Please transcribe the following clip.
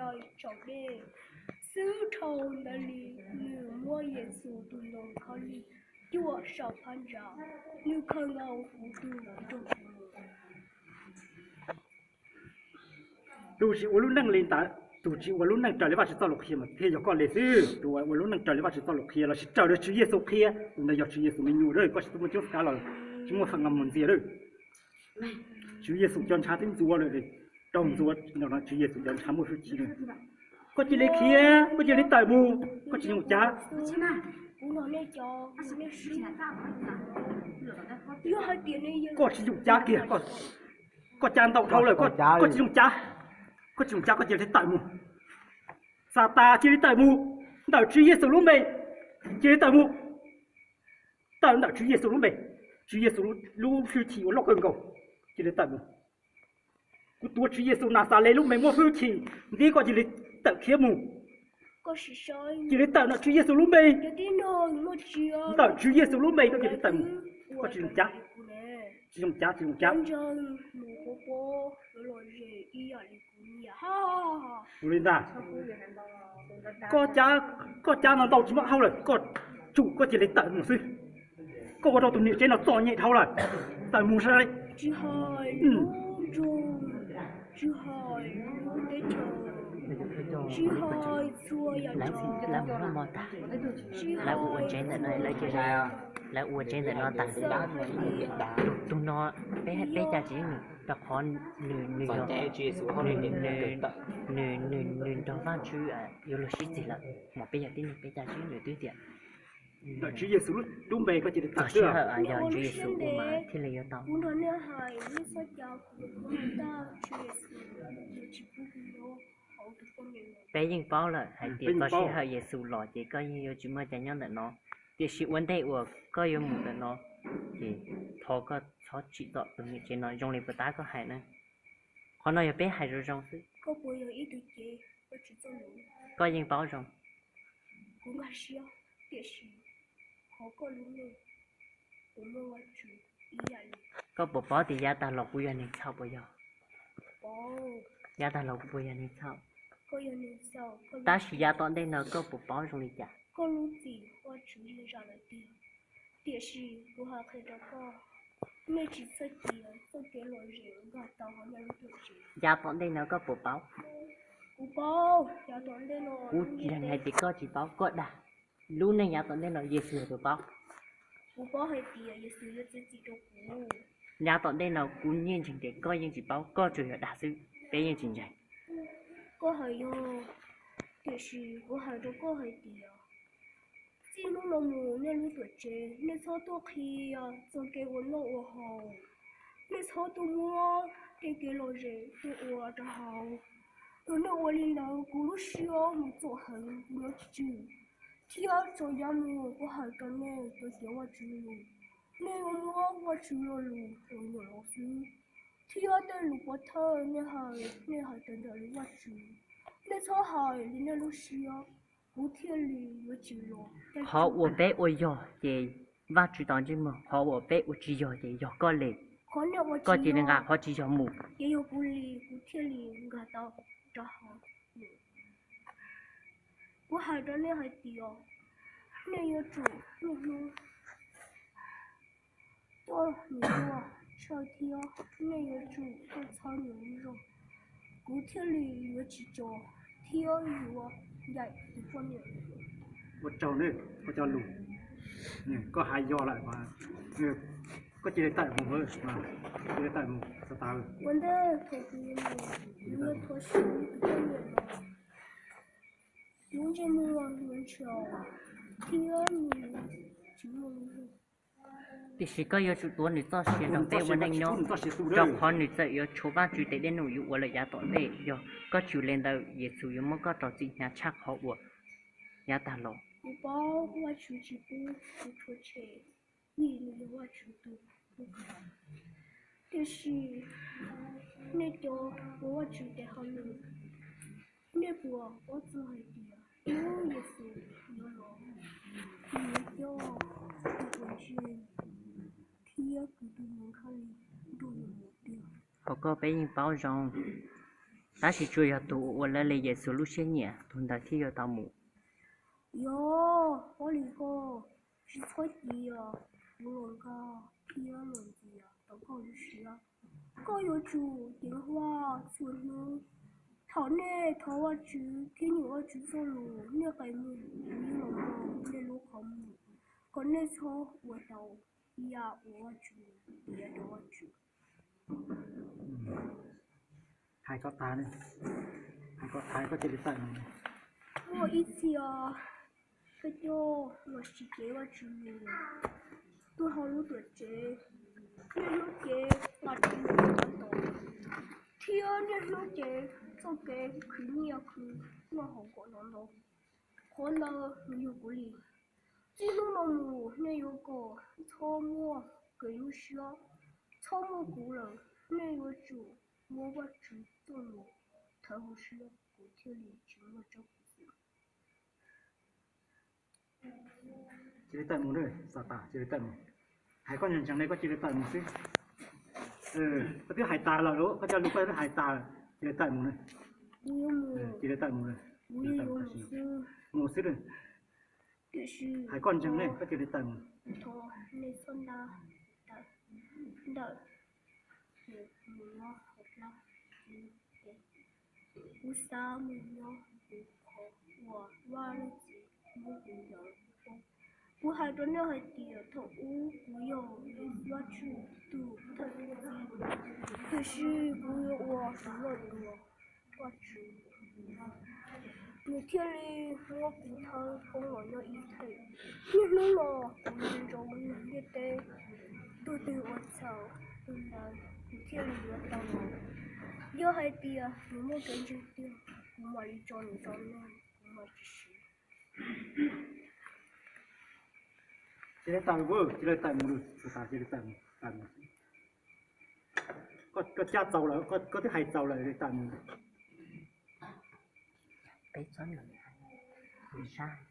rau tsaus dej. Xub dhau ntawd li, nws muab Yexus tus ntoo khaub lig cuam saum phab ntsa, nws khaws nkaus kuv tus nroog mus. Tus tsis ua lub neej li ntawd, tus tsis ua lub neej raws li Vajtswv txoj lus qhia mas thiaj yog koj li xwb. Tus uas ua lub neej raws li Vajtswv txoj lus qhia lossis raws li Tswv Yexus qhia, tus ntawd yog Tswv Yexus me nyuam lawm, koj tsis tau muaj coob kav los tsis muaj feem lam mus ntxias lawm. Tswv Yexus cov ntshav twb ntxuav lawm, raug ntxuav no Tswv Yexus cov ntshav muaj hwj chim. Koj cia li khiav, koj cia li tawm mus, koj tsis yoog cav. Koj tsis yoog cav kiag, koj cav ntau dhau lawm, koj tsis yoog cav, koj tsis yoog cav, koj cia li tawm mus. Xatas, cia li tawm mus, ntawm Tswv Yexus lub npe, cia li tawm mus. Tawm ntawm Tswv Yexus lub npe, Tswv Yexus lub hwj chim uas loj kawg nkaus, cia li tawm mus. Kuv tuav Tswv Yexus Naxales lub npe muaj hwj chim, ntxiv koj cia li tawm khiav mus. Cia li tawm ntawm Tswv Yexus lub npe, ntawm Tswv Yexus lub npe koj cia li tawm mus. Koj tsis yoog cav, tsis yoog cav, tsis yoog cav. Ua li ntag. Koj cav no ntau tsis muaj dhau lawm, koj tsum koj cia li tawm mus xwb. Koj ua rau tus niam tsev no txom nyem dhau lawm, tawm mus saib. Lawv ua tsev ntawm no, lawv ua tsev ntawm no tas. Tus no, peb, peb cav tsis nws rau qhov nws, nws yog, nws, nws nrog Vajtswv yuav luag sib txig lawm, mas peb yog tib neeg peb cav tsis nws twb tias ntawm Tswv Yexus lub npe koj cia li tawm xwb. Yog Tswv Yexus ua mas thiaj li yuav tau. Peb yeej paub lawm hais tias txog sij hawm Yexus los ces koj yeej yuav tsis muaj cai nyob ntawm no. Tiam sis ua ntej uas koj yuav mus ntawm no, ces thov koj txhob tsim txom tus niam tsev no zoo li puas tab koj hais na. Qhov no yog peb hais zoo zoo xwb. Koj yeej paub zoo. Koj puas paub tias yav tag los kuv yog neeg txhaum puas yog? Yav tag los kuv puas yog neeg txhaum? Tab sis yav tom ntej no koj puas paub zoo li cas? Tiam sis kuv hais qhia rau koj, nej tsis txhob cia txoj kev lom zem nkag tau hauv nej lub tuam tsev. Yav tom ntej no koj puas paub? Kuv paub, yav tom ntej no. Kuv tsis hais tias koj tsis paub, koj dag. Lub neej yav tom ntej no Yexus yog tus paub. Kuv paub hais tias Yexus yuav txiav txim rau kuv. Yav tom ntej no kuv yeej ntseeg tias koj yeej tsis paub, koj tsuas yog dag xwb, peb yeej tsis ntseeg. Koj hais yog, tiam sis kuv hais rau koj hais tias, txij hnub no mus nej lub tuam tsev nej txhob tuaj qhia txog kev ua noj ua haus. Nej txhob tuaj muab tej kev lom zem tuaj ua rau haus. Yog nej ua li ntawd kuv lub siab mus txom heev kuv yuav tsis tswm. Thiab txog yav mus kuv hais rau nej cov cov Vajtswv lus, nej yuav muab Vajtswv lo lus ua nyuam los xwb. Thiab tej lus pov thawj nej hais, nej hais raws nraim li Vajtswv. Nej txhob hais li nej lub siab, kuv thiaj li yuav tsis los. Qhov uas peb ua yog ces Vajtswv tos ntsej muag, qhov uas peb ua tsis yog ces yog koj li. Koj cia li nqa qhov tsis yog mus. Ces yog kuv li, kuv thiaj li nkag tau rau hauv. Kuv hais rau nej hais tias, nej yuav tsum niaj hnub tuaj nws tuaj tshawj thiab nej yuav tsum tuaj txhawb nws lub zog, kuv thiaj li yuav tsis tso thiab yuav ncaim tus poj niam. Ua tsaug nawb, koj cov lus, koj hais yog lawm, koj cia li tawm mus, cia li tawm mus, Xatas. Ua ntej thaum kuv yuav mus, kuv yuav thov siv tus poj niam no, nws ntsej muag nws ntshaus thiab nws tsis muaj lub zog. Tiam sis koj yuav tsum tuav nws txoj sia nrog peb ua neej nyob, rau qhov nws txawm yuav tshuav Vajtswv tes dej num yuav ua lawm yav tom ntej. Yog koj tsis ua li ntawd, Yexus yuav muab koj rau txim hnyav tshaj qhov uas yav tag los. Kuv paub Vajtswv tsis pub kuv rhuav tshem vim nws yog Vajtswv tus tub. Tiam sis nej cov ua Vajtswv tes hauj lwm, nej puas paub txog hais tias hnub Yexus yuav los, nws yuav coj tus uas ntse thiab tus tus mus nkaj li nrog nws mus tiag? Qhov koj peb yeej paub zoo. Tab sis tsuas yog tus uas ua li Yexus lub siab nyiam tus ntawd thiaj yuav tau mus. Yog, Paj Lis ko, tsis txhob cia kuv los nkag thiab los ntxias tau koj lub siab. Koj yuav tsum ceev faj txhua hnub. Thaum nej thov Vajtswv thiab nyeem Vajtswv txoj lus, nej qee mus kuv yeej los nrog nej lub qhov muag, kom nej txhob ua tau ib yam uas Vajtswv piav rau Vajtswv. Hais kom tas, hais kom tas koj cia li tawm mus. Muaj ib txhia koj coj los tsis cev Vajtswv lus tuaj hauv lub tuam tsev, niaj hnub cev Vajtswv lus ntau, thiab niaj hnub cev txoj kev khwv nyiaj khwv noj haus nkaum no ntau. Qhov ntawd nws yog kuv li. Txij hnub no mus nej yuav kom txhob muaj kev nyuaj siab, txhob muaj kuv lawm. Nej yuav tsum muab Vajtswv txoj lus thawb hauv siab, kuv thiaj li tsis muaj tsob khuv xim. Cia li tawm mus, Xatas, cia li tawm mus. Hais koj ntseeg ntseeg ne, koj cia li tawm mus xwb. Koj twb hais tas lawm, koj cov lus koj twb hais tas lawm, cia li tawm mus na. Cia li tawm mus, mus xwb. Hais koj ntseeg ne, koj cia li tawm mus. Thov nej txhob ntab ntawm mus nyob hauv plab. Kuv xav mus nyob hauv qhov uas Vaj Leej Txiv muab kuv ncaws. Kuv hais rau nej hais tias thaum ub kuv yog Vajtswv tus thawj tub txib, tiam sis kuv yuav ua tus loj dua Vajtswv, nws thiaj li muab kuv thawb poob los nyob ib txhis. Niaj hnub no kuv nco ntsoov ntiaj teb, tus twg ua txhaum tus ntawd nws thiaj li yuav tau los. Yog hais tias nws muaj kev ntseeg tiag, kuv mam li tso nws rau nej, kuv mam tsis siv. Cia li tawm, cia li tawm mus, cia li tawm mus, tawm mus. Koj cab txaus lawm, koj twb hais txaus lawm, tawm mus. Peb txhob nws sab.